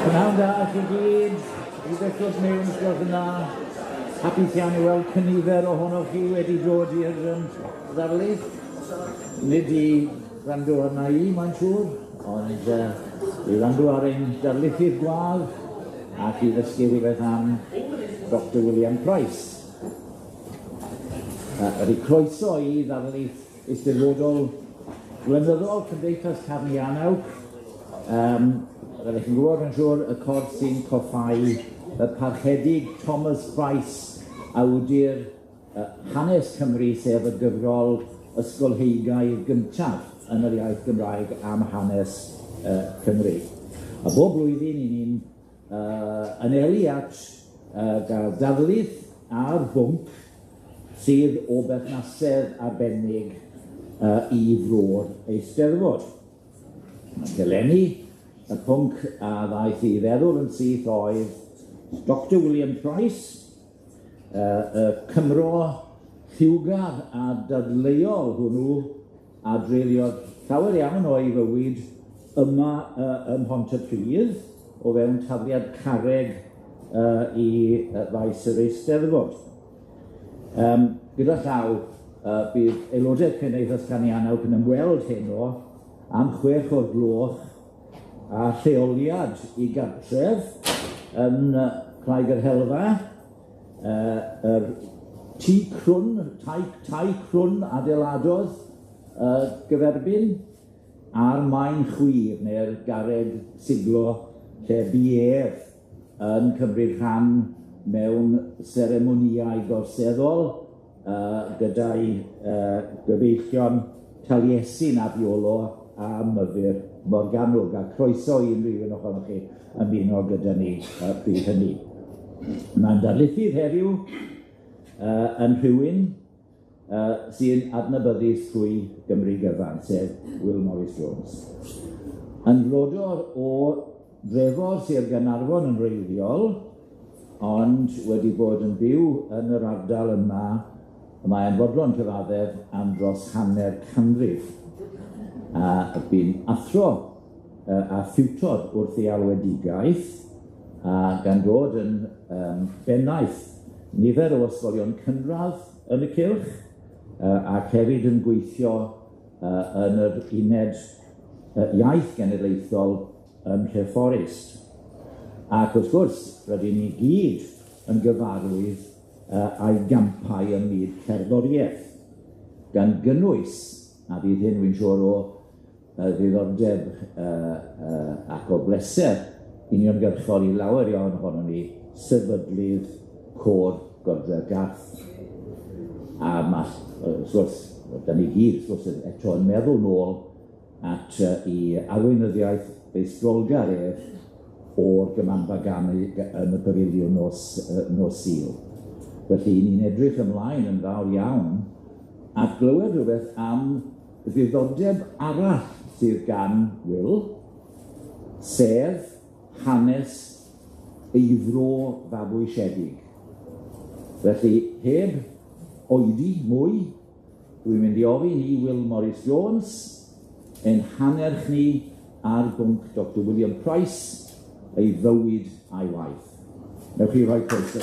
Prynawn da i chi gyd, rhywbeth dod mewn os gwelwch yn dda. Hapus iawn i weld cynifer ohonoch chi wedi dod i'r ddarlith. Nid i wrando arna i, mae'n siŵr, ond i wrando ar ein darlithydd gwadd ac i ddysgu rhywbeth am Dr William Price. Ydy croeso i ddarlith Eisteddfodol Blynyddol Cymdeithas Carnianawg. Fel 'ych chi'n gwybod, mae'n siŵr, y corff sy'n coffáu y parchedig Thomas Price, awdur Hanes Cymru, sef y gyfrol ysgolheigaidd gyntaf yn yr iaith Gymraeg am hanes Cymru. A bob blwyddyn 'yn ni'n anelu at gael darlith ar bwnc sydd o berthnasedd arbennig i fro'r Eisteddfod. Ac eleni, y pwnc a ddaeth i feddwl yn syth oedd Doctor William Price, y Cymro lliwgar a dadleuol hwnnw a dreuliodd llawer iawn o'i fywyd yma ym Mhontypridd, o fewn tafliad carreg i faes yr Eisteddfod. Gyda llaw, bydd aelodau Cymdeithas Canianawg yn ymweld heno am 6 o'r gloch a lleoliad i gartref yn Craig yr Helfa, yr tŷ crwn, tai crwn adeiladodd gyferbyn a'r maen chwir neu'r gared siglo lle bu ef yn cymryd rhan mewn seremonïau gorseddol gyda'i gyfeillion Taliesin ab Iolo a Myfyr Morgannwg, a croeso i unrhyw un ohonoch chi ymuno gyda ni pryd hynny. Mae'n darlithydd heddiw yn rhywun sy'n adnabyddus trwy Gymru gyfan, sef Wil Morris Jones. Yn frodor o Drefor, Sir Gaernarfon yn wreiddiol, ond wedi bod yn byw yn yr ardal yma, mae'n fodlon cyfaddef am dros hanner canrif. A bu'n athro a thiwtor wrth ei alwedigaeth, a gan ddod yn bennaeth nifer o ysgolion cynradd yn y cylch, ac hefyd yn gweithio yn yr uned iaith genedlaethol ym Nhreforys. Ac wrth gwrs, rydyn ni gyd yn gyfarwydd a'i gampau ym myd cerddoriaeth, gan gynnwys, a fydd hyn wy'n siŵr o ddiddordeb ac o bleser uniongyrchol i lawer iawn ohonon ni, sefydlydd Côr Godre'r Garth. A ma', wrth gwrs, da ni gyd, wrth gwrs, eto yn meddwl nôl at i arweinyddiaeth feistrolgar ef o'r Gymanfa Ganu yn y Pafiliwn nos Sul. Felly, ni'n edrych ymlaen yn fawr iawn at glywed rhywbeth am ddiddordeb arall sydd gan Wil, sef hanes ei fro fabwysiedig. Felly, heb oedi mwy, dwi'n mynd i ofyn i Wil Morris Jones ein hannerch ni ar bwnc Dr William Price, ei fywyd a'i waith. Newch chi roi croeso.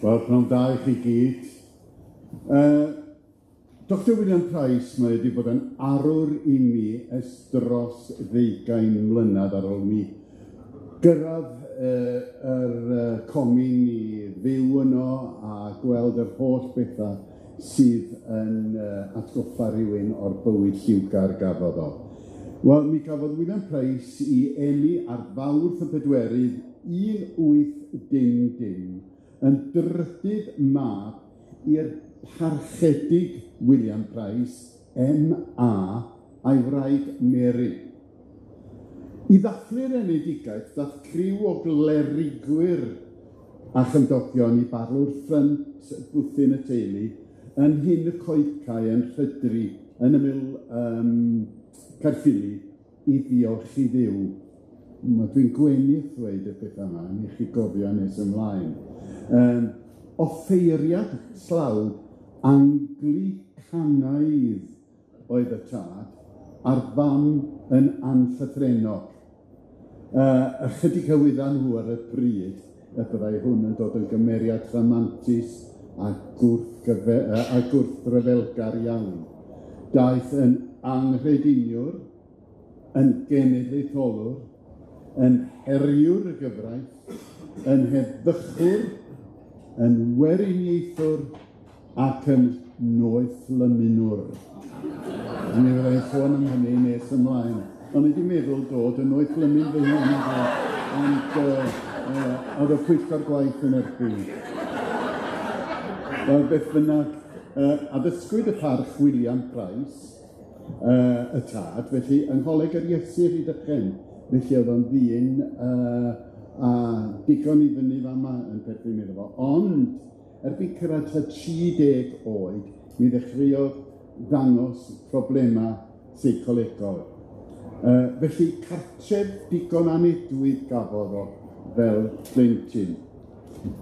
Wel, pnawn da i chi gyd. Dr William Price, mae wedi bod yn arwr i mi ers dros 20 mlynedd ar ôl mi gyrradd yr comin i fyw yno a gweld yr holl bethau sydd yn atgoffa rhywun o'r bywyd lliwgar gafodd o. Wel, mi gafodd William Price 'i eni ar Fawrth y Pedwerydd 1800 yn drydydd mab i'r parchedig William Price, M.A., a'i wraig Mary. I ddathlu'r enedigaeth, dath criw o glerigwyr a chymdogion i barlwr ffrynt bwthyn y teulu yn Nhyn y Coedcae yn Rhydri, yn ymyl Caerffili, i ddiolch i Dduw. Dwi'n gwenu wrth ddweud y pethau yma, i chi gofio nes ymlaen. Offeiriad tlawd Anglicanaidd oedd y tad, a'r fam yn anllythrennog. Ychydig hywyddan nhw ar y pryd y byddai hwn yn dod yn gymeriad rhamantus a gwrthryfelgar iawn. Daeth yn anghrediniwr, yn genedlaetholwr, yn heriwr y gyfraith, yn heddychwr, yn weriniaethwr ac yn noethlymunwr. Mi fyddai'n sôn am hynny nes ymlaen. O'n i 'di meddwl dod yn noethlymun fy hun, ond oedd y pwyllgor gwaith yn erbyn. Wel, beth bynnag, addysgwyd y parch William Price, y tad, felly yng Ngholeg yr Iesu Rhydychen, felly oedd o'n ddyn a digon i fyny fama yn perthyn iddo fo. Ond erbyn cyrraedd tua 30 oed, mi ddechreuodd ddangos problema seicolegol. Felly cartref digon anedwydd gafodd o fel plentyn.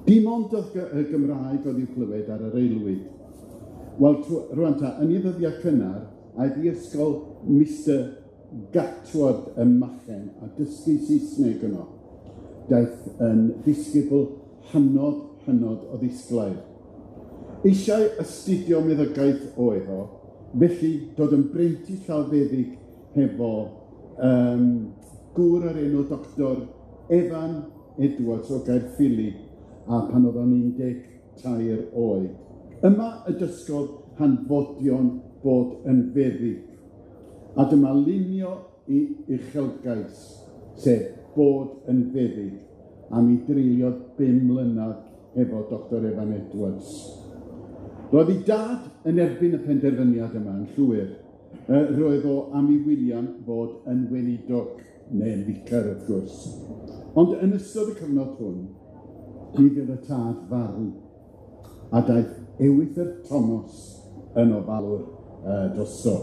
Dim ond y Gymraeg oedd i'w clywed ar yr aelwyd. Wel, rŵan ta, yn ei ddyddiau cynnar, aeth i ysgol Mr Gatward ym Machen a dysgu Saesneg yno. Daeth yn ddisgybl hynod, hynod o ddisglair. Eisiau astudio meddygaeth oedd o, felly dod yn brentis llawfeddyg hefo gŵr o'r enw Doctor Evan Edwards o Gaerffili, a pan oedd o'n 13 oed. Yma y dysgodd hanfodion bod yn feddyg, a dyma lunio i uchelgais, sef bod yn feddyg, a mi dreuliodd 5 mlynedd efo Doctor Evan Edwards. Roedd ei dad yn erbyn y penderfyniad yma yn llwyr. Roedd o am i William fod yn weinidog, neu'n ficer wrth gwrs. Ond yn ystod y cyfnod hwn, mi fydd y tad farw, a daeth Ewythr Thomas yn ofalwr drosto.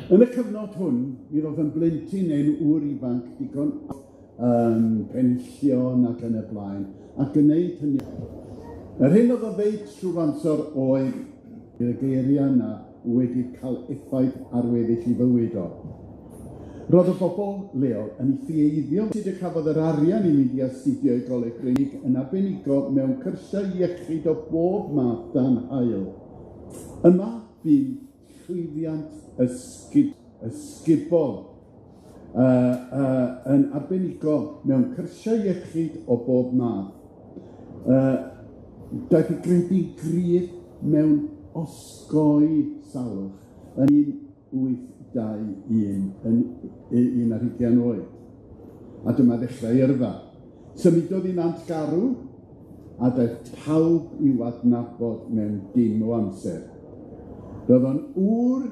Yn y cyfnod hwn, mi ddodd yn blentyn neu'n ŵr ifanc digon penillion ac yn y blaen, a gwneud hynny. Yr hyn oedd o ddeud trwy'r amser oedd y geiriau yna wedi cael effaith ar weddill ei fywyd o. Roedd y bobl leol yn ei ffieiddio. Sut y cafodd yr arian i mynd i astudio i Goleg Breunig yn arbenigo mewn cyrsiau iechyd o bob math dan haul. Yma bu llwyddiant ysgubol yn arbenigo mewn cyrsiau iechyd o bob math. Daeth i gredu gryf mewn osgoi salwch yn 1821 yn 21 oed. A dyma ddechrau yrfa. Symudodd i Nantgarw a daeth pawb i'w adnabod mewn dim o amser. Roedd o'n ŵr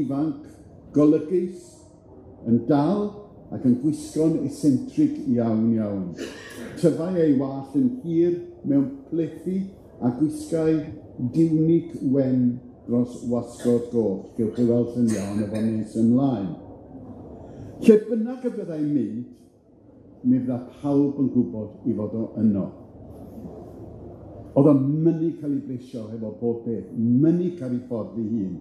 ifanc, golygus, yn dal ac yn gwisgo'n eccentric iawn iawn. Tyfai ei wallt yn hir mewn plethu a gwisgai diwnig wen dros wasgod goch. Gewch chi weld lluniau ohono fo nes ymlaen. Lle bynnag y byddai'n mynd, mi fydda pawb yn gwybod i fod o yno. Oedd o'n mynnu cael ei blesio hefo bob peth, mynnu cael ei ffordd ei hun,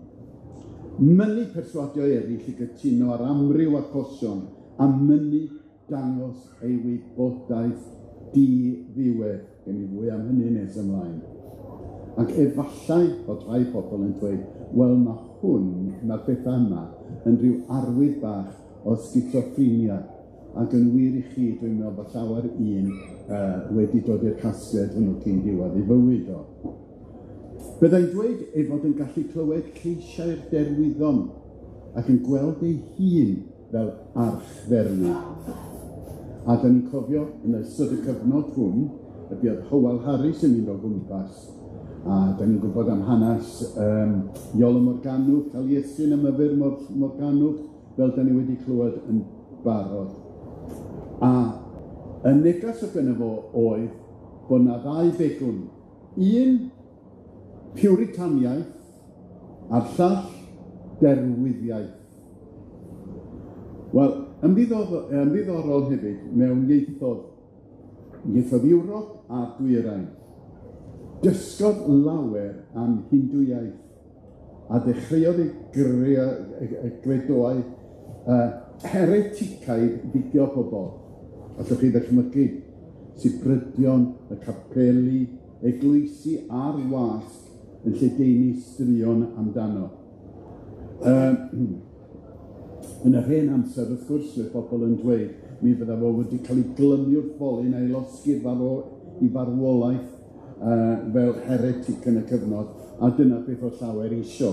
mynnu perswadio eraill i gytuno ar amryw achosion, a mynnu dangos ei wybodaeth di-ddiwedd. Gen i fwy am hynny nes ymlaen. Ac efallai bod rhai pobl yn dweud, wel ma' hwn, ma'r bethau yma, yn rhyw arwydd bach o sgitsoffrenia, ac yn wir i chi, dwi'n meddwl bod llawer un wedi dod i'r casgliad hwnnw cyn diwedd ei fywyd o. Byddai'n dweud ei fod yn gallu clywed ceisiau'r derwyddon ac yn gweld ei hun fel archdderwydd. A da ni'n cofio yn ystod y cyfnod hwn y buodd Hywel Harris yn mynd o gwmpas, a da ni'n gwybod am hanes Iolo Morganwg, Taliesin a Myfyr Morganwg, fel da ni wedi clywed yn barod. A y neges o gynno fo oedd bod 'na ddau begwn, un Puritaniaeth a'r llall derwyddiaeth. Wel, ymddiddorol hefyd mewn ieithoedd Ewrop a'r Dwyrain. Dysgodd lawer am Hindwiaeth a dechreuodd ei gredoau hereticaidd ddigio pobl. Allwch chi ddychmygu sibrydion, y capeli, eglwysi a'r wasg yn lledaenu straeon amdano. Yn yr hen amser, wrth gwrs, roedd pobl yn dweud mi fydda fo wedi cael ei glymu wrth bolyn a'i losgi i farwolaeth fel heretic yn y cyfnod, a dyna beth oedd llawer isio.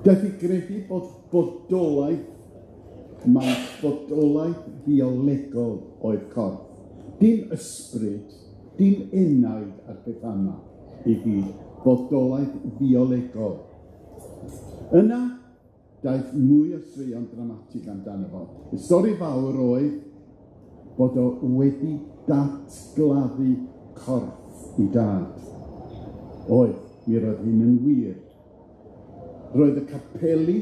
Daeth i gredu bod bodolaeth, mae bodolaeth biolegol oedd corff. Dim ysbryd, dim enaid a'r pethau yma i gyd, bodolaeth biolegol. Yna, daeth mwy o straeon dramatig amdano fo. Y stori fawr oedd bod o wedi datgladdu corff i dad. Oedd, mi roedd hyn yn wir. Roedd y capeli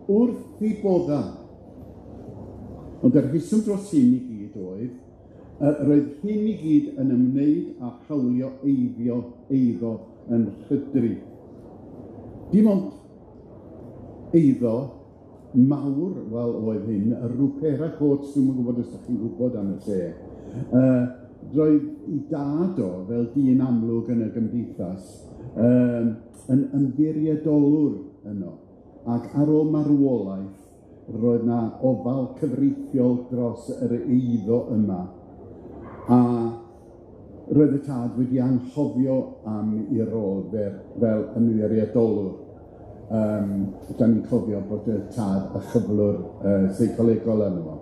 wrth ei bodda. Ond yr rheswm dros hyn i gyd oedd, roedd hyn i gyd yn ymwneud â hawlio eiddo yn Rhydri. Dim ond eiddo mawr, wel, oedd hyn, y Ruperra Court, dwi'm yn gwybod os ydych chi'n gwybod am y lle. Roedd ei dad o, fel dyn amlwg yn y gymdeithas, yn ymddiriedolwr yno, ac ar ôl marwolaeth, roedd 'na ofal cyfreithiol dros yr eiddo yma, a roedd y tad wedi anghofio am ei rôl fel ymddiriedolwr. Da ni'n cofio bod y tad a chyflwr seicolegol arno fo.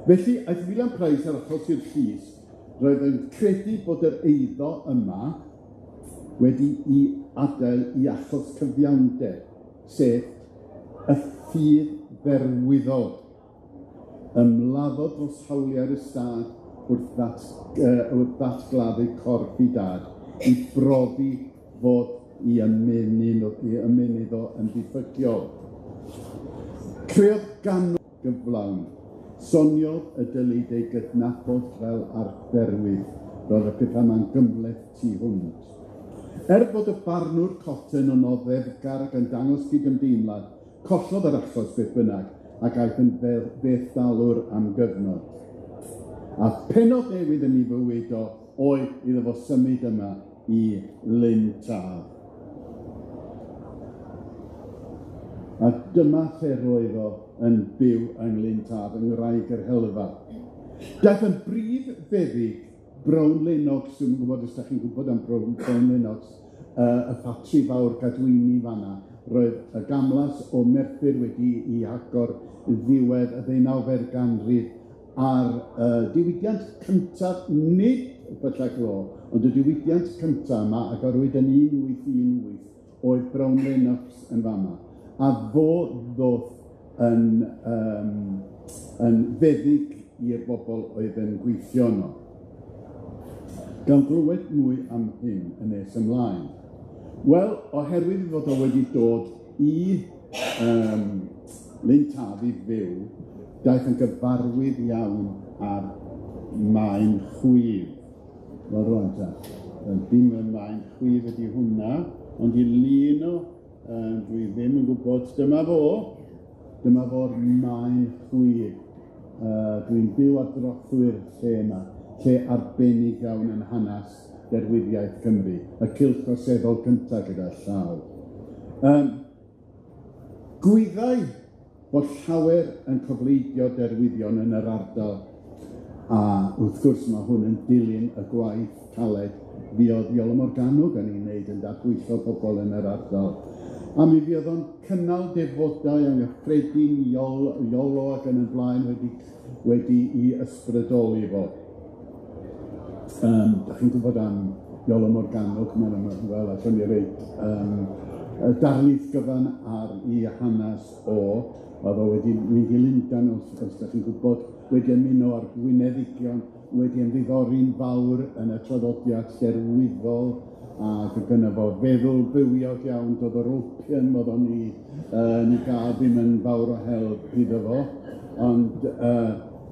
Felly, aeth William Price ar achos i'r llys, roedd yn credu bod yr eiddo yma wedi i adael i achos cyfiawnder, sef y ffydd dderwyddol, ymladdodd dros hawliau'r ystâd wrth ddatgladdu corff i dad, i brofi fod i ymenydd o yn ddiffygiol. Creodd ganol gyflawn. Soniodd y dylid ei gydnabod fel archdderwydd, roedd y pethau yma'n gymhleth tu hwnt. Er bod y barnwr Cotton yn oddefgar ac yn dangos cydymdeimlad, collodd yr achos beth bynnag ac aeth yn fethdalwr am gyfnod. A pennod newydd yn ei fywyd o oedd iddo fo symud yma i Lyn Taf. A dyma lle roedd o yn byw yng Nglyn Taf, yng Ngwraig yr Helfa. Daeth yn brif feddyg Brown Lennox, dwi'm yn gwybod os da chi'n gwybod am Brown Lennox, y ffatri fawr gadwyni fanna. Roedd y gamlas o Merthyr wedi ei agor ddiwedd y ddeunawfed ganrif a'r diwydiant cyntaf, nid y pyllau glo, ond y diwydiant cyntaf yma agorwyd yn 1818 oedd Brown Lennox yn fama. A fo ddoth yn feddyg i'r bobl oedd yn gweithio yno. Gan glywed mwy am hyn yn nes ymlaen. Wel, oherwydd fod o wedi dod i Lyn Taf i fyw, daeth yn gyfarwydd iawn â'r maen chwydd. Wel, rŵan ta, dim y maen chwydd ydy hwnna, ond i lun o, dwi ddim yn gwybod, dyma fo'r maen chwydd. Dwi'n byw ar drothwy'r lle yma, lle arbennig iawn yn hanes derwyddiaeth Cymru, y cylch troseddol cyntaf gyda llaw. Gwyddai bod llawer yn cofleidio derwyddion yn yr ardal, a wrth gwrs mae hwn yn dilyn y gwaith caled fuodd Iolo Morgannwg yn ei wneud yn dadbwyllo pobl yn yr ardal. A mi fuodd o'n cynnal defodau anghyffredin, Iolo ac yn y blaen wedi i ysbrydoli fo. Da chi'n gwybod am Iolo Morgannwg, wel, allwn ni roid y darlith gyfan ar ei hanes o, oedd o wedi mynd i Lundain, os da chi'n gwybod, wedi ymuno â'r Gwyneddigion, wedi ymddiddori'n fawr yn y traddodiad derwyddol, ac gynno fo feddwl bywiog iawn, doedd yr opium oedd o'n i gael ddim yn fawr o help iddo fo, ond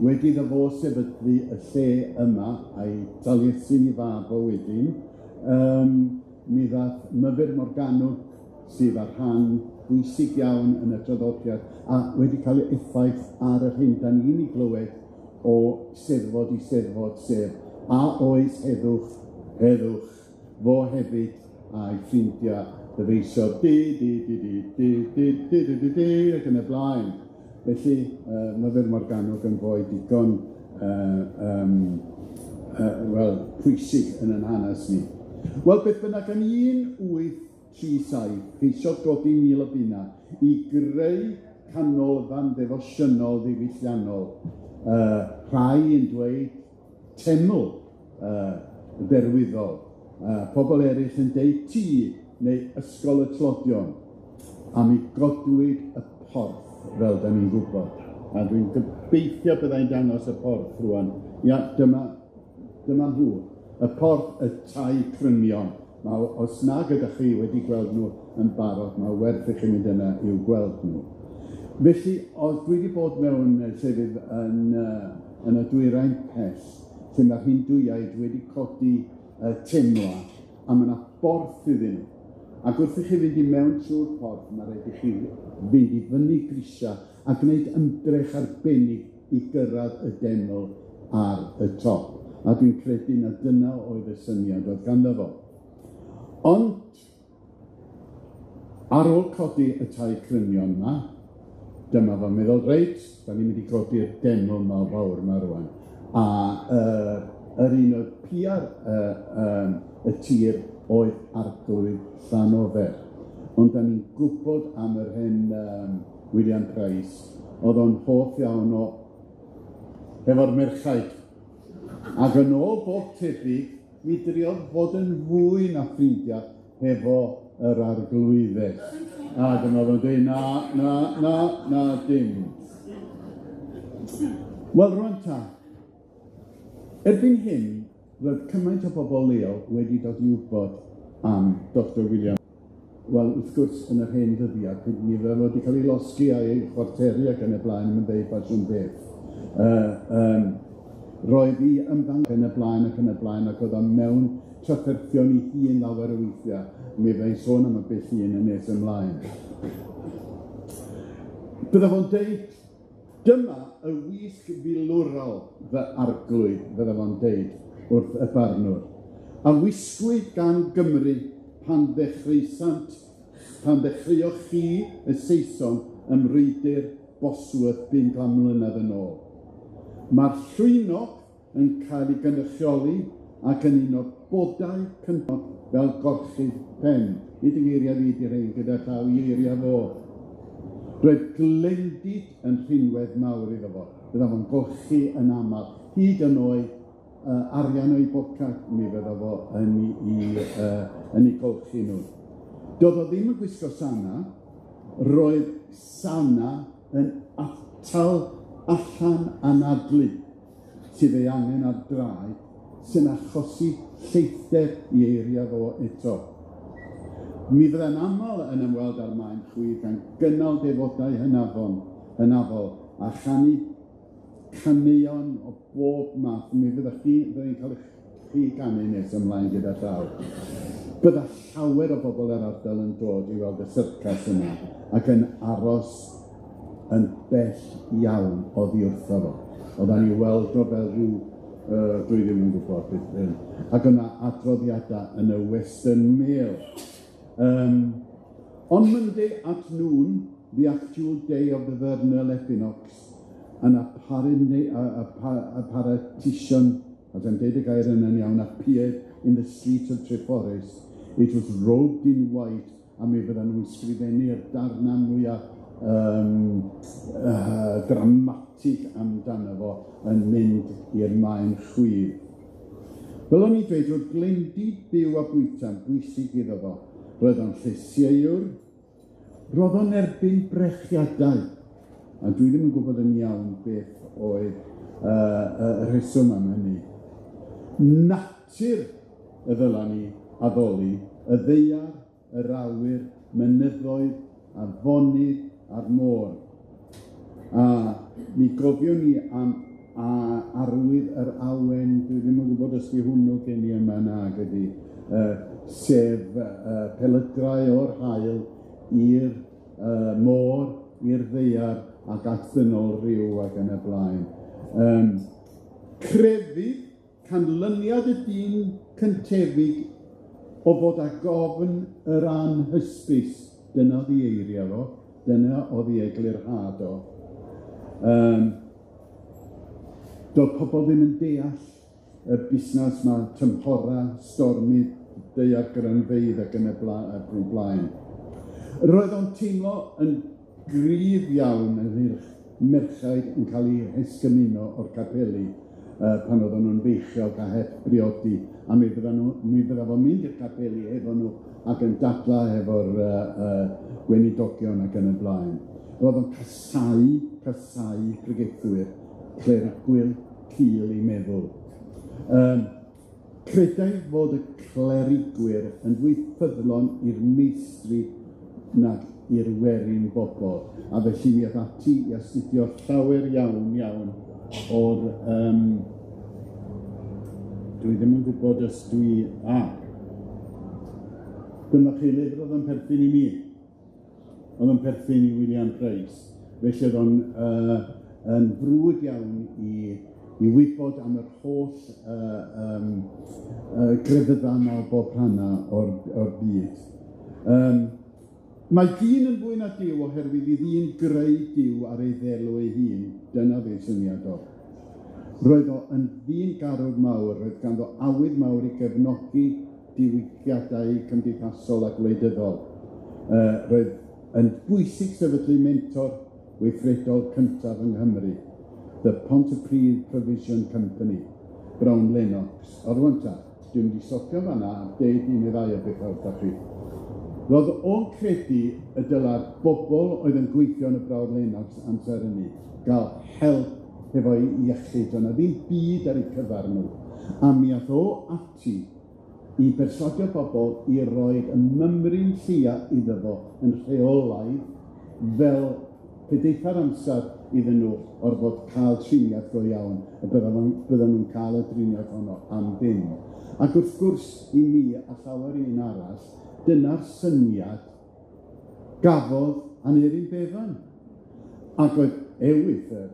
wedi iddo fo sefydlu y lle yma, a'i Taliesin i fab o wedyn, Mi ddath Myfyr Morgannwg, sydd â rhan bwysig iawn yn y traddodiad, a wedi cael effaith ar yr hyn 'dan ni'n 'i glywed o Steddfod i Steddfod, sef a oes heddwch, heddwch, fo hefyd a'i ffrindia ddyfeisiodd di di di di di di di di di di ac yn y blaen. Felly, Myfyr Morgannwg yn foi digon wel, pwysig yn 'yn hanes ni. Wel, beth bynnag, yn 1837, ceisiodd godi 1,000 o bunna i greu canolfan ddefosiynol ddiwylliannol, rhai yn dweud teml dderwyddol, pobl eraill yn deud tŷ neu ysgol y tlodion, a mi godwyd y porth, fel 'dan ni'n gwybod. A dwi'n gobeithio byddai'n dangos y porth rŵan. Ia, dyma nhw, y porth, y tai crynion. Os nag ydych chi wedi gweld nhw yn barod, mae werth i chi mynd yna i'w gweld nhw. Felly, os dwi wedi bod mewn llefydd yn y dwyrain pell, lle mae'r Hindwiaid wedi codi temla, a mae yna borth iddyn nhw. Ac wrth i chi fynd i mewn trwy'r porth, mae rhaid i chi fynd i fyny grisia a gwneud ymdrech arbennig i gyrraedd y deml ar y top. A dwi'n credu na dyna oedd y syniad oedd ganddo fo. Ond, ar ôl codi y tai crynion 'ma, dyma fo'n meddwl, reit, da ni'n mynd i godi'r deml 'ma fawr 'ma rŵan. A yr un oedd pia'r y tir oedd Arglwydd Llanofer. Ond da ni'n gwybod am yr hen William Price, oedd o'n hoff iawn o hefo'r merchaid. Ac yn ôl bob tebyg, mi driodd fod yn fwy na ffrindiau hefo yr arglwyddes. A dyma fo'n dweud, na, na, na, na, dim. Wel, rŵan ta, erbyn hyn, roedd cymaint o bobl leol wedi dod i wybod am Dr William. Wel, wrth gwrs, yn yr hen ddyddiau, pryd mi fydde wedi cael ei losgi a'i chwarteru ac yn y blaen, yn deud ffasiwn beth. Roedd i ymddangos yn y blaen ac yn y blaen, ac oedd o mewn trafferthion i hun lawer o weithiau. Mi fyddai'n sôn am y beth hun yn nes ymlaen. Bydda fo'n deud, dyma y wisg filwrol fy arglwydd, bydda fo'n deud wrth y barnwr. A wisgwyd gan Gymru pan ddechreuoch chi y Saeson ym mrwydr Bosworth 500 mlynedd yn ôl. Mae'r llwynog yn cael ei gynrychioli ac yn un o'r bodau cyntaf fel gorchudd pen. Nid yng ngeiriau fi 'di rhein, gyda llaw i eiriau fo. Roedd glendid yn rhinwedd mawr iddo fo. Bydda fo'n golchi yn aml, hyd yn oed arian o'i bocad mi fydda fo yn ei golchi nhw. Doedd o ddim yn gwisgo sana, roedd sana yn atal allan anadlu sydd ei angen ar draed, sy'n achosi lleithder i eiriau fo eto. Mi fydda'n aml yn ymweld â'r maen chwith gan gynnal defodau hynafol a chanu caneuon o bob math. Mi fydda chi, fydda i'n cael eich chi ganu nes ymlaen gyda llaw. Bydda llawer o bobl yr ardal yn dod i weld y syrcas yma ac yn aros yn bell iawn oddi wrtho fo. Oeddan ni weld o fel rhyw, dwi ddim yn gwybod beth hyn. Ac yna adroddiadau yn y Western Mail. On Monday at noon, the actual day of the vernal equinox, an apparition, as I'm deud y gair yna'n iawn, appeared in the street of Treforest. It was robed in white, a mi fyddan nhw'n sgrifennu'r darnau mwyaf dramatig amdano fo yn mynd i'r maen chwith. Fel o'n i'n dweud, roedd glendid byw a bwyta'n bwysig iddo fo. Roedd o'n llysieuwr, roedd o'n erbyn brechiadau. A dwi ddim yn gwybod yn iawn beth oedd y rheswm am hynny. Natur y ddyla ni addoli, y ddaear, yr awyr, mynyddoedd, afonydd a'r môr. A mi gofiwn ni am arwydd yr awen, dwi ddim yn gwybod os 'di hwnnw gen i yma nag ydi. sef pelydrau o'r haul i'r môr, i'r ddaear ac at ddynol ryw ac yn y blaen. Crefydd, canlyniad y dyn cyntefig o fod ag ofn yr anhysbys. Dyna oedd ei eiriau fo, dyna oedd ei eglurhad o. Doedd pobl ddim yn deall y busnes 'ma, tymhora, stormydd, daeargrynfeydd ac yn y blaen. Roedd o'n teimlo yn gryf iawn ynghylch merchaid yn cael eu hesgymuno o'r capeli pan oedden nhw'n feichiog a heb briodi, a mi fydda fo'n mynd i'r capeli efo nhw ac yn dadla efo'r gweinidogion ac yn y blaen. Roedd o'n casau pregethwyr, clerigwyr cul eu meddwl. Credai fod y clerigwyr yn fwy ffyddlon i'r meistri nag i'r werin bobl, a felly mi ath ati i astudio llawer iawn iawn o'r dwi ddim yn gwybod os dwi dyma chi lyfr oedd yn perthyn i mi, oedd yn perthyn i William Price, felly oedd o'n yn frwd iawn i wybod am yr holl grefyddau yma o bob rhannau o'r byd. Mae dyn yn fwy na Duw oherwydd i ddyn greu Duw ar ei ddelw ei hun. Dyna oedd ei syniad o. Roedd o yn ddyn garwr mawr, roedd ganddo awydd mawr i gefnogi diwygiadau cymdeithasol a gwleidyddol. Roedd yn bwysig sefydlu mentor weithredol cyntaf yng Nghymru, The Pontypridd Provision Company, Brown Lennox. A rŵan ta, dwi'n mynd i stopio fan'na a deud un neu ddau o bethau wrtha chi. Roedd o'n credu y dyla'r bobl oedd yn gweithio yn y Brown Lennox amser hynny gael help efo'i iechyd, oedd 'na ddim byd ar eu cyfer nhw. A mi ath o ati i berswadio bobl i roi y mymryn lleia iddo fo yn rheolaidd fel pe deitha'r amser iddyn nhw orfod cael triniaeth go iawn, y byddan nhw'n cael y driniaeth honno am ddim. Ac wrth gwrs, i mi a llawer un arall, dyna'r syniad gafodd Aneurin Bevan. Ac oedd ewythr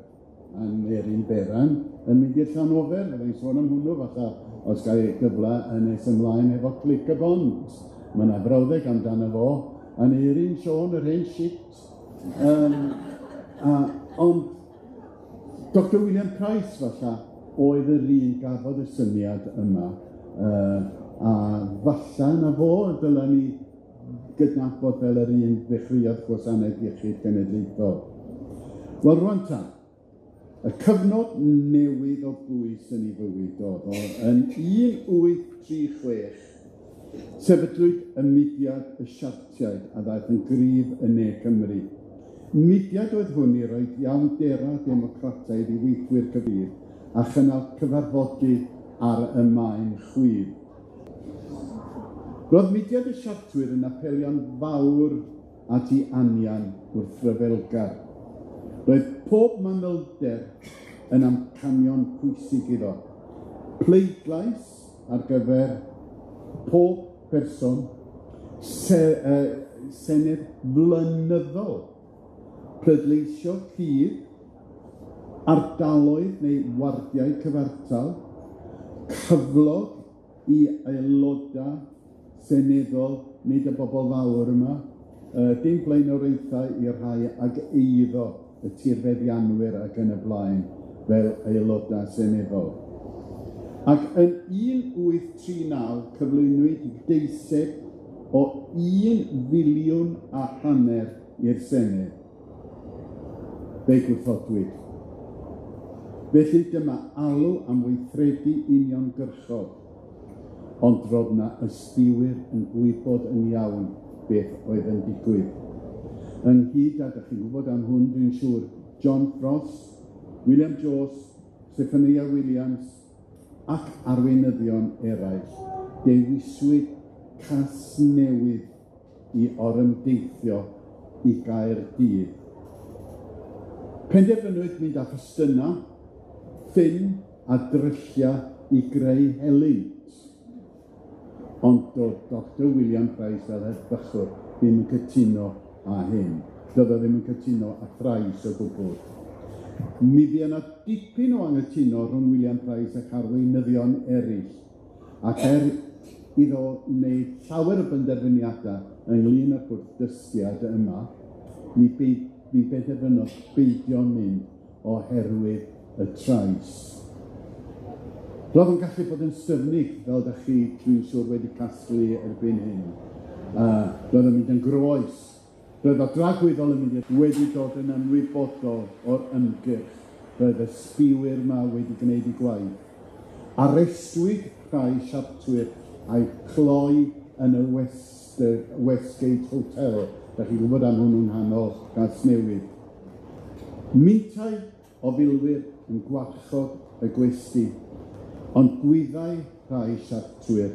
Aneurin Bevan yn mynd i'r Llanofer, fydda i'n sôn am hwnnw falle os ga i gyfle yn nes ymlaen efo Clic y Bont. Mae yna frawddeg amdano fo, Aneurin Siôn, yr hen shit. Ond Dr William Price falle oedd yr un gafodd y syniad yma, a falle na fo dylen ni gydnabod fel yr un ddechreuodd Gwasanaeth Iechyd Cenedlaethol. Wel rŵan ta, y cyfnod newydd o bwys yn ei fywyd oedd o yn 1836, sefydlwyd y mudiad y Siartiaid a ddaeth yn gryf yn Ne Cymru. Mudiad oedd hwn i roi iawndera democrataidd i weithwyr cyfrif a chynnal cyfarfodydd ar y maen chwith. Roedd mudiad y Siartwyr yn apelio'n fawr at ei anian wrthryfelgar. Roedd pob manylder yn amcanion pwysig iddo. Pleidlais ar gyfer pob person, senedd flynyddol, pleidleisio cudd, ardaloedd neu wardiau cyfartal, cyflog i aelodau seneddol, nid y bobl fawr yma, dim blaenoriaethau i'r rhai ag eiddo y tirfeddianwyr ac yn y blaen fel aelodau seneddol. Ac yn 1839 cyflwynwyd deiseb o 1.5 filiwn i'r Senedd. Fe'i gwrthodwyd. Felly dyma alw am weithredu uniongyrchol, ond roedd 'na ysbiwyr yn gwybod yn iawn beth oedd yn digwydd. Ynghyd â, dach chi'n gwybod am hwn dwi'n siŵr, John Frost, William Jones, Zephaniah Williams ac arweinyddion eraill, dewiswyd Casnewydd i orymdeithio i Gaerdydd. Penderfynwyd mynd â phastynau, ffyn a dryllia i greu helynt. Ond do'dd Doctor William Price fel heddychwr ddim yn cytuno â hyn. Do'dd o ddim yn cytuno â thrais o gwbwl. Mi fuo 'na dipyn o anghytuno rhwng William Price ac arweinyddion eraill, ac er iddo wneud llawer o benderfyniada ynglyn â'r gwrthdystiad yma, mi bei- mi benderfynodd beidio mynd oherwydd y trais. Roedd yn gallu bod yn styfnig, fel 'dach chi, dwi'n siŵr, wedi casglu erbyn hyn. Roedd yn mynd yn groes. Roedd o dragwyddol yn mynd i wedi dod yn ymwybodol o'r ymgyrch. Roedd y sbiwyr 'ma wedi gwneud 'u gwaith. Arestwyd rhai siartwyr a'u cloi yn y West, Westgate Hotel. 'Dach chi'n gwybod am hwnnw'n nghanol Casnewydd. Mintai o filwyr yn gwarchod y gwesty, ond gwyddai rhai siartwyr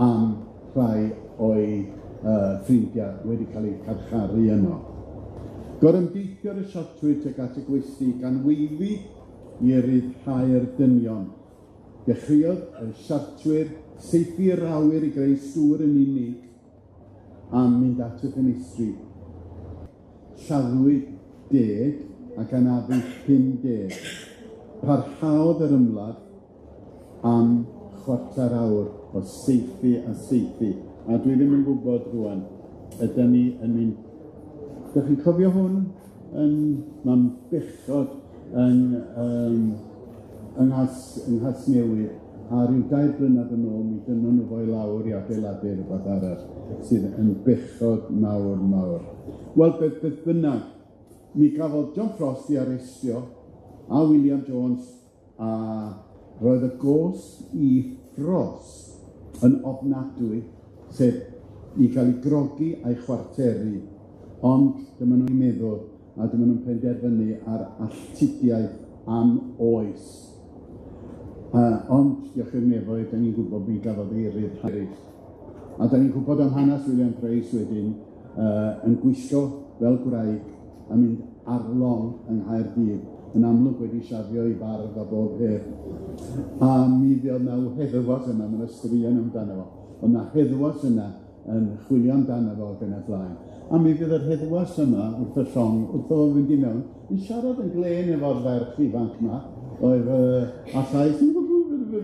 am rhai o'i ffrindiau wedi cael eu carcharu yno. Gorymdeithiodd y siartwyr tuag at y gwesty gan weiddi i ryddhau'r dynion. Dechreuodd y siartwyr saethu'r awyr i greu stŵr yn unig a mynd at y ffenestri. Lladdwyd 10 ac anafu 50. Parhaodd yr ymladd am chwarter awr o saethu a saethu. A dwi ddim yn gwybod rŵan, ydan ni yn mynd... Dach chi'n cofio hwn? Yn, ma'n bechod yn yng Nghasnewydd, a ryw dair blynedd yn ôl mi dynnon nhw fo i lawr i adeiladu rhywbeth arall sydd yn bechod mawr, mawr. Wel, beth bynnag, mi gafodd John Frost 'i arestio, a William Jones, a roedd y gosb i Frost yn ofnadwy, sef i gael ei grogi a'i chwarteru, ond dyma nhw'n meddwl, a dyma nhw'n penderfynu ar alltudiaeth am oes. Ond, diolch i'r nefoedd, 'dan ni'n gwybod mi gafodd ei ryddhau. A 'dan ni'n gwybod am hanes William Price wedyn yn gwisgo fel gwraig a mynd ar long yng Nghaerdydd, yn amlwg wedi siafio 'i farf a bob peth. A mi fuodd 'na heddwas yna, ma' 'na straeon amdano fo, o'dd 'na heddwas yna yn chwilio amdano fo ac yn y blaen. A mi fydd yr heddwas yma wrth y llong, wrth o fynd i mewn, yn siarad yn glên efo'r ferch ifanc 'ma, oedd a llais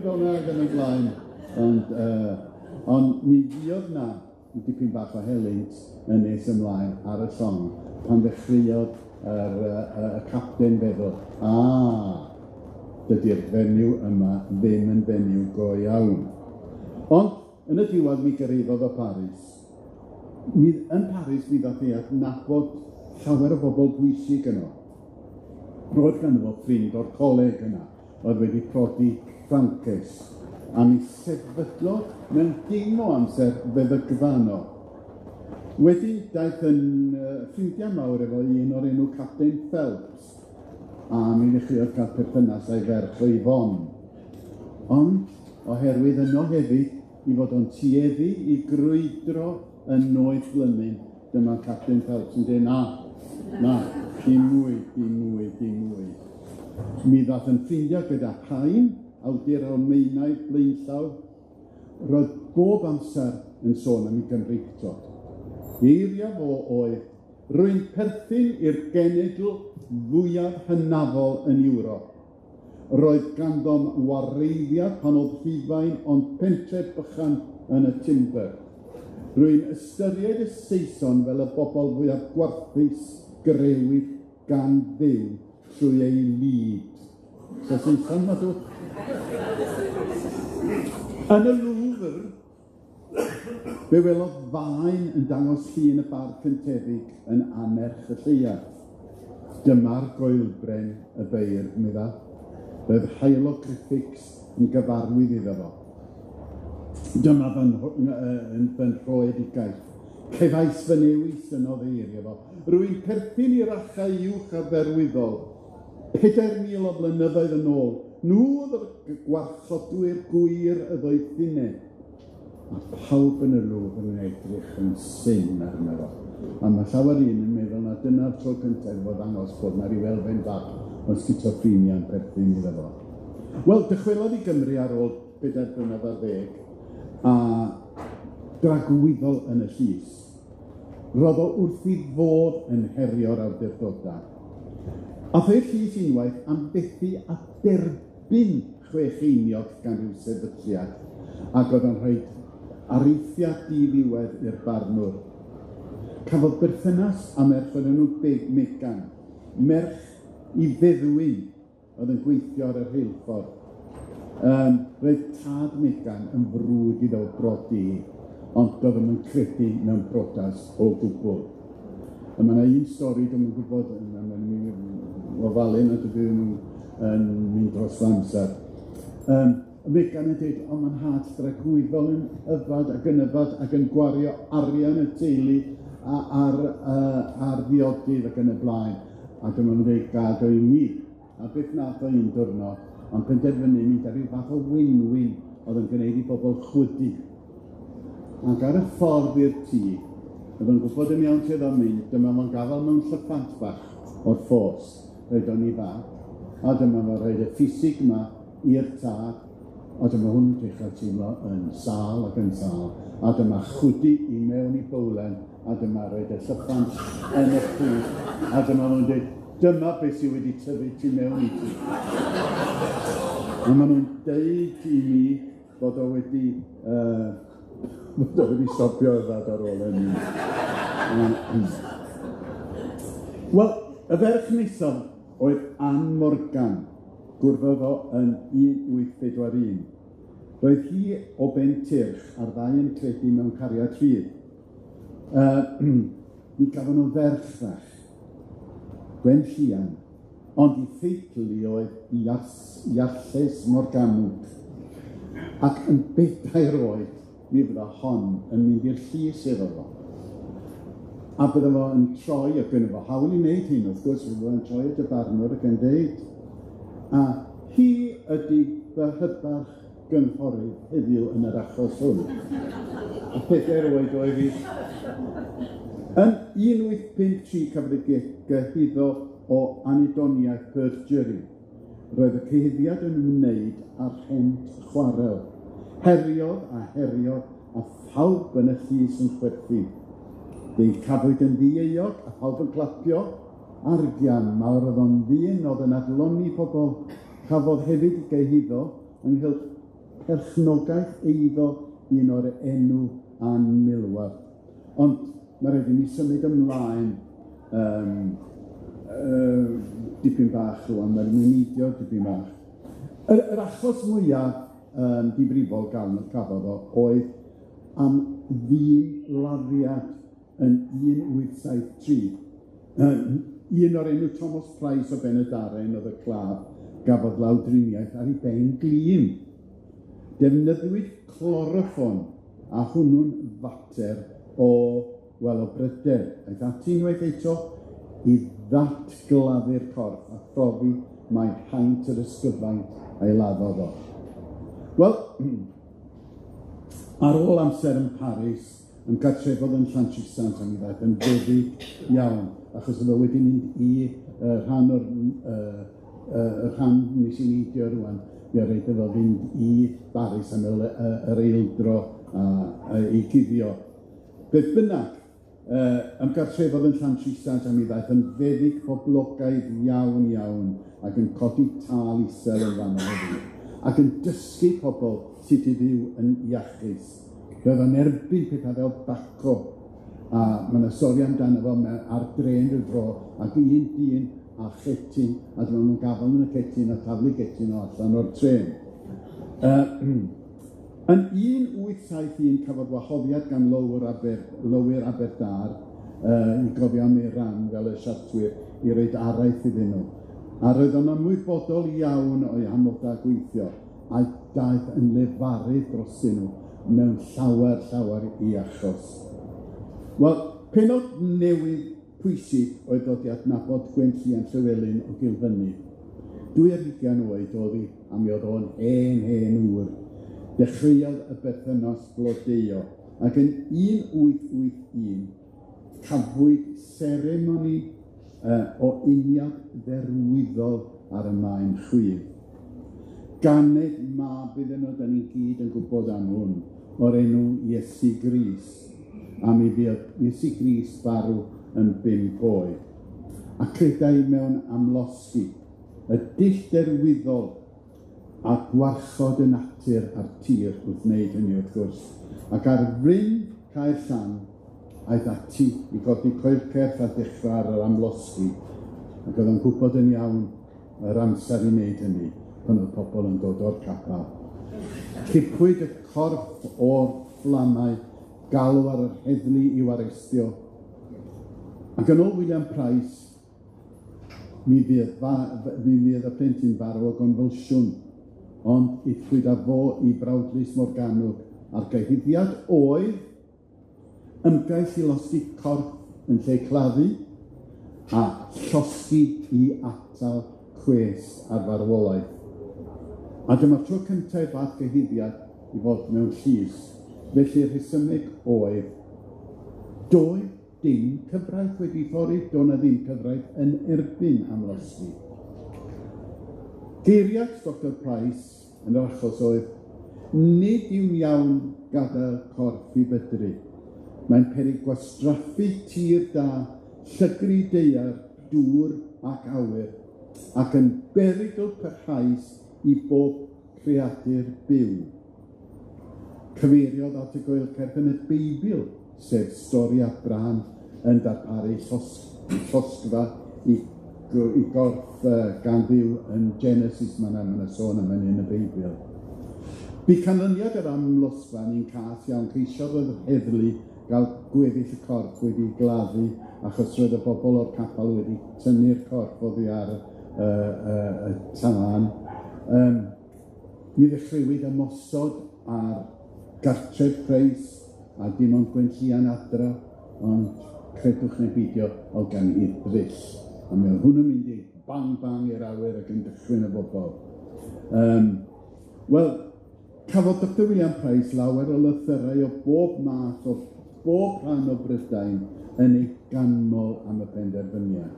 fel 'na ac yn y blaen. Ond mi fuodd 'na dipyn bach o helynt yn nes ymlaen ar y llong pan ddechreuodd y capten feddwl, dydi'r fenyw yma ddim yn fenyw go iawn. Ond yn y diwedd mi gyrhaeddodd o Paris. Yn Paris mi ddath ei adnabod llawer o bobl bwysig yno. Roedd ganddo fo ffrind o'r coleg yna, oedd wedi prodi Ffrances, a mi sefydlodd mewn dim o amser feddygfa yno. Wedyn daeth yn ffrindiau mawr efo un o'r enw Captain Phelps, a mi ddechreuodd cael perthynas a'i ferch o Yvonne. Ond oherwydd yno hefyd i fod o'n tueddu i grwydro yn noeth Lynyn, dyma Captain Phelps yn dweud, na, na, dim mwy, dim mwy, dim mwy. Mi ddath yn ffrindiau gyda Heine, awdur Almaenaidd blaenllaw, roedd bob amser yn sôn am ei Gymreictod. Eiriau fo oedd, rwy'n perthyn i'r genedl fwyaf hynafol yn Ewrop. Roedd ganddom wareiddiad pan oedd Rhufain ond pentref bychan yn y Timber. Rwy'n ystyried y Saeson fel y bobl fwyaf gwarthus grëwyd gan Dduw trwy ei lid. So Saeson, ma' dw. Yn y Louvre, fe welodd faen yn dangos llun y bardd cyntefig yn anerch y lleuad. Dyma'r goelbren y beirdd, medda. Roedd hieroglyphics yn gyfarwydd iddo fo. Dyma fy nhröedigaeth. Cefais fy newis yn oddeirio fo. Rwy'n perthyn i'r achau uwch a dderwyddol. 4,000 o flynyddoedd yn ôl, nhw oedd y gwarchodwyr gwir y ddoethineb. A pawb yn y Louvre yn edrych yn syn arno fo. A ma' llawer un yn meddwl na dyna'r tro cyntaf iddo fo ddangos bod 'na ryw elfen fach o sgitsoffrenia yn perthyn iddo fo. Wel, dychwelodd i Gymru ar ôl 4 blynedd ar ddeg, a dragwyddol yn y llys. Roedd o wrth 'i fodd yn herio'r awdurdodau. Ath o i'r llys unwaith am fethu a derbyn 6 cheiniog gan ryw sefydliad, ac oedd o'n rhoi areithiad diddiwedd i'r barnwr. Cafodd berthynas â merch o'r enw Megan, merch i feddwyn oedd yn gweithio ar y rheilffordd. Roedd tad Megan yn frwd iddo brodi hi, ond doedd o'm yn credu mewn priodas o gwbl. A ma' 'na un stori dwi'm yn gwybod, mae'n ofalu nad ydw i ddim yn mynd dros fy amser. Megan yn dweud, o, ma'n nhad dragwyddol yn yfad ac yn yfad ac yn gwario arian y teulu ar ddiodydd ac yn y blaen. A dyma nhw'n dweud, gad o i mi. A beth nath o un diwrnod, ond penderfynu mynd ar ryw fath o winwyn oedd yn gwneud i bobl chwydu. Ac ar y ffordd i'r tŷ, oedd o'n gwybod yn iawn lle oedd o'n mynd, dyma fo'n gafael mewn llyffant bach o'r ffos, roedd o'n i fab, a dyma fo'n rhoid y ffisig yma i'r tad, a dyma hwn yn dechrau teimlo yn sâl ac yn sâl, a dyma chwydu i mewn i bowlen, a dyma roed y llyffant yn y pwll, a dyma nhw'n dweud, dyma beth sydd wedi tyfu tu mewn i ti. A maen nhw'n deud i mi bod o wedi stopio yfad ar ôl hynny. Wel, y ferch nesaf oedd Ann Morgan, gwrddodd o yn 1841. Roedd hi o Bentyrch a'r ddau yn credu mewn cariad rhydd. Mi gafon nhw ferch fach, Gwenllian, ond 'i theitl hi oedd Iarlles Morgannwg. Ac yn 4 oed, mi fydda hon yn mynd i'r llys efo fo. A bydda fo yn troi, ac gynno fo hawl i wneud hyn, wrth gwrs, bydda fo'n troi at y barnwr ac yn deud, a hi ydy fy hybarch gynghorydd heddiw yn yr achos hwn. A 4 oed oedd hi. Yn 1853 cafodd ei gyhuddo o anhedoniaeth perjury. Roedd y cyhuddiad yn ymwneud â rhent chwarel. Heriodd a heriodd a phawb yn y llys yn chwerthin. Fe'i cafwyd yn ddieuog a phawb yn clapio. Argian mawr oedd o'n ddyn oedd yn adloni pobl. Cafodd hefyd ei gyhuddo ynghylch perchnogaeth eiddo un o'r enw Ann Milward. Ond mae rhaid i mi symud ymlaen dipyn bach rŵan, mae'n neidio dipyn bach. Yr achos mwyaf difrifol gafodd o oedd am ddyn-laddiad yn 1873. Un o'r enw Thomas Price o Ben-y-Darren oedd y claf gafodd lawdriniaeth ar ei ben glin. Defnyddiwyd cloroform, a hwnnw'n fater o bryder. Aeth ati unwaith eto i ddatgladdu'r corff a phrofi mai haint yr ysgyfaint a'i laddodd o. Wel, ar ôl amser yn Paris, ymgartrefodd yn Llantrisant a mi ddaeth yn feddyg iawn, achos oedd o wedi mynd i rhan o'r rhan nes i neidio rŵan, mi oedd rhaid iddo fynd i Baris am yr eildro i guddio. Beth bynnag, ymgartrefodd yn Llantrisant a mi ddaeth yn feddyg poblogaidd iawn iawn ac yn codi tâl isel yn fanno hefyd, ac yn dysgu pobl sut i fyw yn iachus. Roedd o'n erbyn pethau fel baco, a ma' 'na stori amdano fo ar drên ryw dro, ac un dyn a chetyn, a dyma nhw'n gafael yn y cetyn a taflu cetyn o allan o'r trên. Yn 1871 cafodd wahoddiad gan lowyr Aberdâr i gofio am ei ran fel y siartwyr i roid araith iddyn nhw. A roedd o'n ymwybodol iawn o'i amodau gweithio, a daeth yn lefarydd drostyn nhw mewn llawer, llawer i achos. Wel, pennod newydd pwysig oedd dod i adnabod Gwenllian Llywelyn o Gilfynydd. 22 oed oedd hi, a mi oedd o'n hen, hen ŵr. Dechreuodd y berthynas blodeuo, ac yn 1881 cafwyd seremoni o uniad dderwyddol ar y maen chwith. Ganed mab iddyn nhw, da ni gyd yn gwybod am hwn, o'r enw Iesu Grist, a mi fuodd Iesu Grist farw yn 5 oed. A credai mewn amlosgi, y dull derwyddol a gwarchod y natur a'r tir wrth wneud hynny wrth gwrs. Ac ar fryn Caer Llan, aeth ati i godi coelcerth a dechrau ar yr amlosgi, ac oedd o'n gwybod yn iawn yr amser i wneud hynny pan oedd pobl yn dod o'r capel. Cipwyd y corff o'r fflamau, galw ar yr heddlu i'w arestio. Ac yn ôl William Price, mi fuodd y plentyn farw o gonfylsiwn, ond aethpwyd â fo i Brawdlys Morgannwg, a'r gyhuddiad oedd ymgais i losgi corff yn lle claddu a llosgi i atal cwest ar farwolaeth. A dyma'r tro cyntaf i'r fath gyhuddiad i fod mewn llys. Felly'r rhesymeg oedd, doedd dim cyfraith wedi thorri, doedd 'na ddim cyfraith yn erbyn amlosgi. Geiriad Dr Price yn yr achos oedd, nid yw'n iawn gadael corff i bydru. Mae'n peryg gwastraffu tir da, llygru daear, dŵr ac awyr, ac yn berygl parhaus i bob creadur byw. Cyfeiriodd at y goelcerth yn y Beibl, sef stori Abraham yn darparu llosgfa i gorff gan Dduw yn Genesis, mae 'na sôn am hynny yn y Beibl. Bu canlyniad yr amlosgfa yn un cas iawn, ceisiodd yr heddlu gael gweddill y corff wedi gladdu, achos roedd y bobl o'r capel wedi tynnu'r corff oddi ar y tân. Mi ddechreuwyd ymosod ar gartref Price, a dim ond Gwenllian adra, ond credwch neu beidio, oedd gan hi ddryll. A mi oedd hwnnw'n mynd i bang bang i'r awyr ac yn dychryn y bobl. Wel, cafodd Dr William Price lawer o lythyrau o bob math o bob rhan o Brydain yn ei ganmol am y penderfyniad.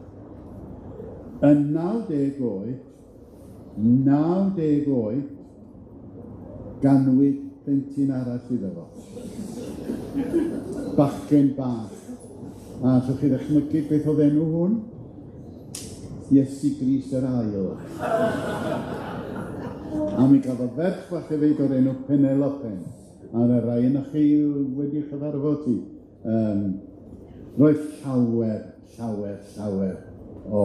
Yn 90 oed, 90 oed, ganwyd plentyn arall iddo fo. Bachgen bach. A allwch chi ddychmygu beth oedd enw hwn? Iesu Grist yr Ail. A mi gafodd ferch fach hefyd o'r enw Penelope. A yna rai yna chi wedi chyfarfod hi. Roedd llawer, llawer, llawer o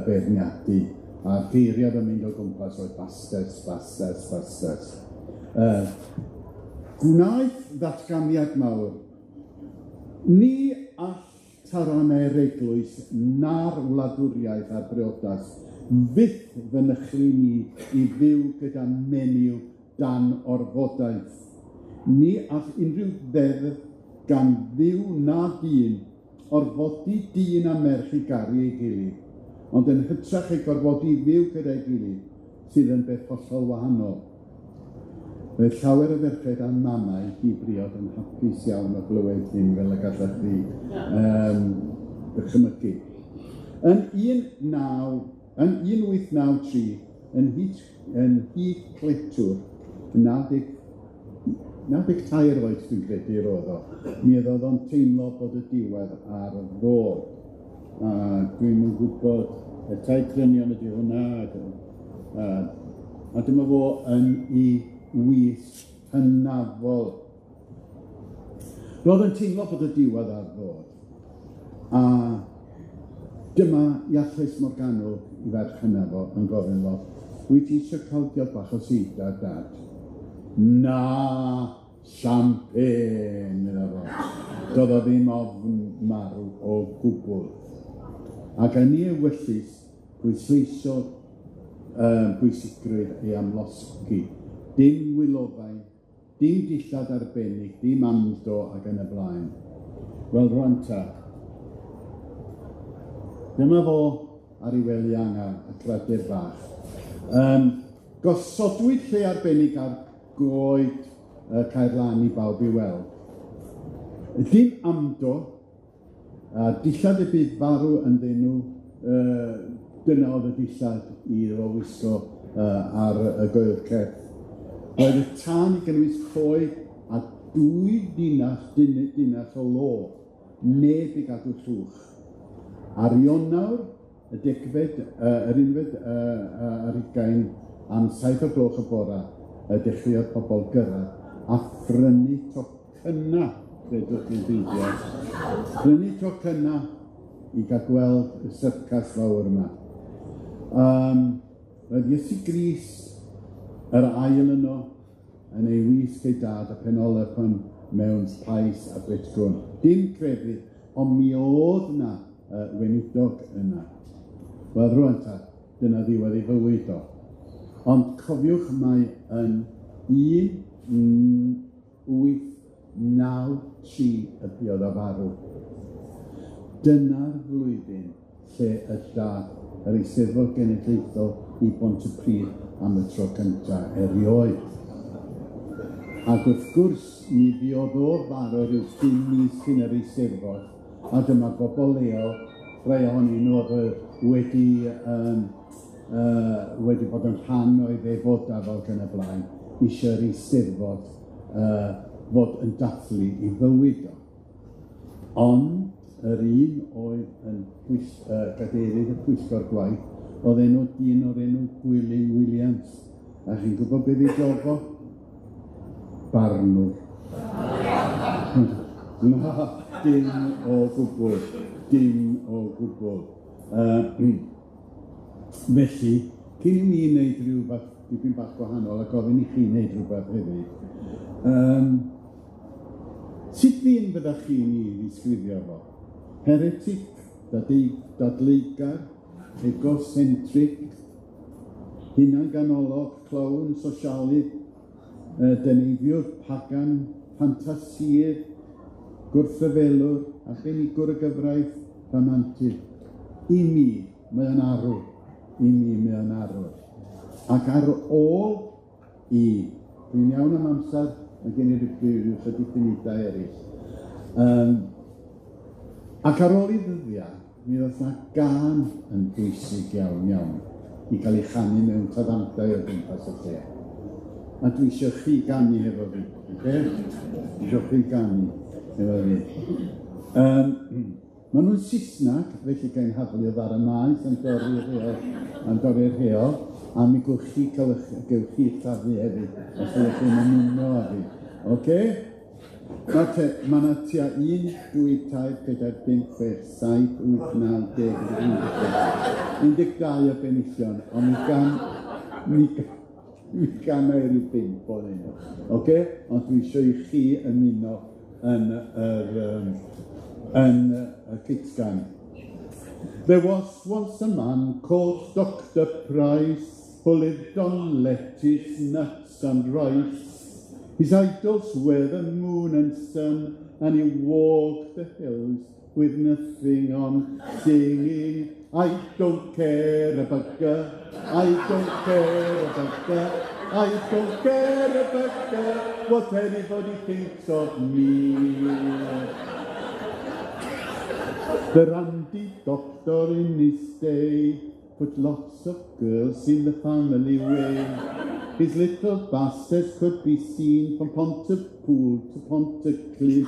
beirniadu. A'r geiriau yn mynd o gwmpas oedd bastards, bastards, bastards. Gwnaeth ddatganiad mawr. Ni all taranau'r eglwys na'r wladwriaeth a'r briodas fyth fynychu ni i fyw gyda menyw dan orfodaeth. Ni all unrhyw ddeddf gan Dduw na dyn orfodi dyn a merch i garu ei gilydd, ond yn hytrach ei gorfodi i fyw gyda'i gilydd, sydd yn beth hollol wahanol. Roedd llawer o ferched a mamau di-briod yn hapus iawn o glywed hyn, fel y gallech chi ddychmygu. Yn 1893, yn Nhŷ Cletwr, 93 oed dwi'n credu roedd o, mi oedd o'n teimlo bod y diwedd ar ddod. A dwi'm yn gwybod, y tai crynion ydy hwnna, a dyma fo yn ei wys hynafol. Roedd yn teimlo bod y diwedd ar ddod. A dyma Iarlles Morgannwg i ferch hynaf fo yn gofyn fo, wyt ti eisiau cael diod bach o seidar, Dad? Na, champagne, medda fo. Doedd o ddim ofn marw o gwbl. Ac yn ei ewyllys pwysleisiodd bwysigrwydd ei amlosgi. Dim wylofain, dim dillad arbennig, dim amdo ac yn y blaen. Wel, rwan ta. Dyma fo ar ei wely anga, y creadur bach. Gosodwyd lle arbennig ar goed Caerlan i bawb i weld. Dim amdo, a dillad y byd farw ynddyn nhw, dyna oedd y dillad iddo fo wisgo ar y goelcerth. Roedd y tân i gynnwys coed a 2 dinas o lo, neb i gadw llwch. Ar Ionawr y degfed, yr unfed ar hugain am 7 o'r gloch y bora, y dechreuodd pobl gyrraedd a phrynu tocynna, credwch neu beidio, prynu tocynna i gael gweld y syrcas fawr yma. Roedd Iesu Grist yr ail yno yn ei wisg ei dad a penolefan mewn pais a britgwn. Dim crefydd, ond mi oedd 'na weinidog yna. Wel, rŵan ta, dyna ddiwedd ei fywyd o. Ond cofiwch mai yn 1893 y buodd o farw. Dyna'r flwyddyn lle y dath yr Eisteddfod Genedlaethol i Bontypridd am y tro cynta erioed. Ac wrth gwrs, mi fuodd o farw ryw 5 mis cyn yr Eisteddfod, a dyma bobl leol, rhai ohonyn nhw oedd wedi bod yn rhan o'i ddefodau fel yn y blaen, eisiau'r Eisteddfod fod yn dathlu i fywyd o. Ond yr un oedd yn gadeirydd y pwyllgor gwaith, oedd enw dyn o'r enw Gwilym Williams. A chi'n gwybod beth ei job o? Barnwr. Na, dim o gwbl, dim o gwbl. Felly, cyn i mi wneud rhywbeth dipyn bach gwahanol a gofyn i chi wneud rhywbeth hefyd, sut ddyn fyddach chi'n ei ddisgrifio fo? Heretic, dadleugar, egocentric, hunanganolog, clown, sosialydd, dyneifiwr, pagan, ffantasïydd, gwrthryfelwr, arbenigwr y gyfraith, rhamantydd. I mi, mae o'n arwr. I mi, mae o'n arwr. Ac ar ôl i, dwi'n iawn am amser, mae gen i ryw chydig funudau eraill. Ac ar ôl i ddyddiau, mi ddoth 'na gân yn bwysig iawn iawn i gael ei chanu mewn tafarndai o gwmpas y lle. A dwi isio chi ganu hefo fi, ocê? Dwi isio chi ganu hefo fi. Ma' nhw'n Saesnag, felly gael haflu o ddar y maes yn dorri'r rheol, a mi gewch chi cael eich, gewch chi llafu hefyd, os ydych chi'n ymuno â fi, ocê? Nawr te, ma' 'na tua 1, 2, 3, 4, 5, 6, 7, 8, 9, 10, 11, 12 o benillion, ond mi gan i ryw 5 ohonyn nhw, ocê? Ond dwi isio i chi ymuno yn y cytgan. There was once a man called Dr. Price, who lived on lettuce, nuts and rice. His idols were the moon and sun, and he walked the hills with nothing on, singing, I don't care a bugger, I don't care a bugger, I don't care a bugger what anybody thinks of me. The randy doctor in his day put lots of girls in the family way. His little bastards could be seen from Pontypool to Pontyclun,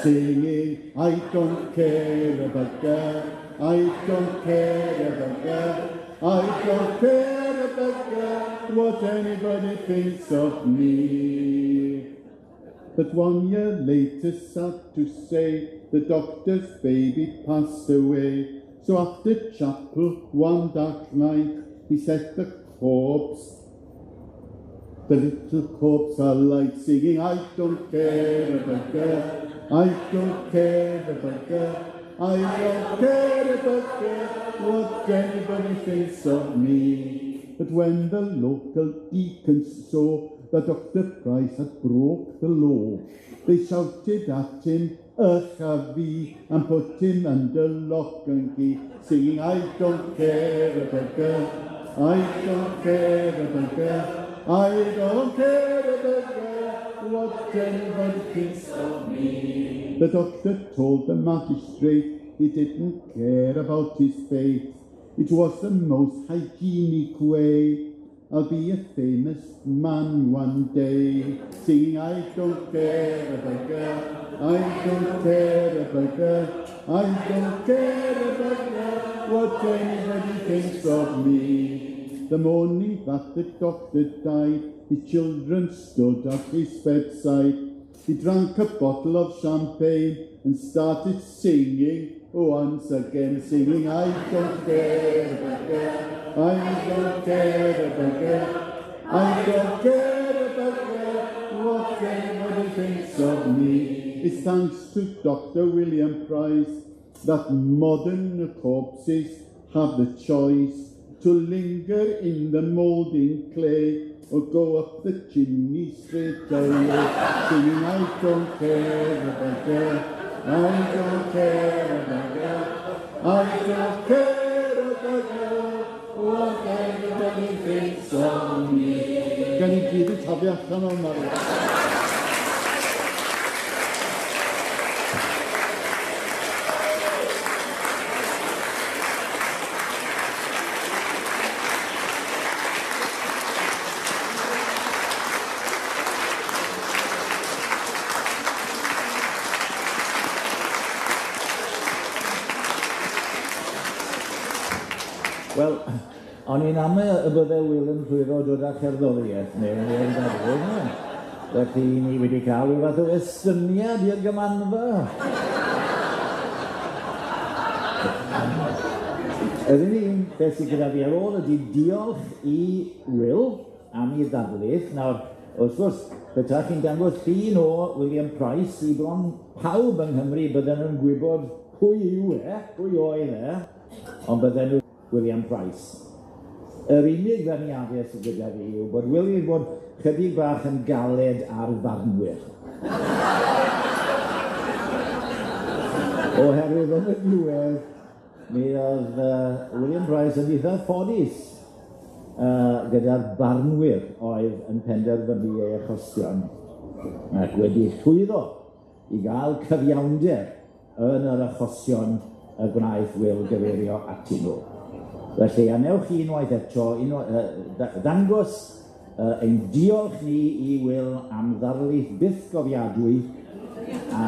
singing, I don't care a bugger, I don't care a bugger, I don't care a bugger what anybody thinks of me. But 1 year later, sad to say, the doctor's baby passed away. So after chapel, one dark night, he set the corpse, the little corpse alight, singing, I don't care a bugger, I don't care a bugger, I don't care a bugger what anybody thinks of me. But when the local deacons saw that Dr. Price had broke the law, they shouted at him, Ych a fi, and put him under lock and key, singing, I don't care a bugger, I don't care a bugger, I don't care a bugger what anybody thinks of me. The doctor told the magistrate he didn't care about his faith. It was the most hygienic way I'll be a famous man one day, singing I don't care about girl, I don't care about girl, I don't care about girl, what anybody thinks of me. The morning that the doctor died, his children stood at his bedside. He drank a bottle of champagne and started singing, once again singing, I don't care about girl, I don't care about girl, I don't care about girl, what anybody thinks of me. It's thanks to Dr. William Price that modern corpses have the choice to linger in the moulding clay or go up the chimney straight away, singing I don't care about girl, I don't care about girl, I don't care about girl, what anybody thinks of me. Gan i gyd yn taflu allan o'n marw. Wel, o'n i'n amau y bydde Wil yn llwyddo dod â cherddoriaeth mewn i'r darlun yma. Felly ni wedi cael rhyw fath o estyniad i'r gymanfa. Yr unig un beth sydd gyda fi ar ôl ydy diolch i Wil am ei ddarlith. Nawr, wrth gwrs, petai chi'n dangos llun o William Price i bron pawb yng Nghymru bydden nhw'n gwybod pwy yw e, pwy oedd e, ond bydden nhw William Price. Yr unig feirniadaeth sydd gyda fi yw bod Wil wedi bod chydig bach yn galed ar farnwyr. Oherwydd yn y diwedd, mi oedd William Price yn eitha ffodus gyda'r barnwyr oedd yn penderfynu ei achosion ac wedi llwyddo i gael cyfiawnder yn yr achosion y gwnaeth Wil gyfeirio atyn nhw. Felly, a newch chi unwaith eto ddangos ein diolch ni i Wil am ddarlith bythgofiadwy a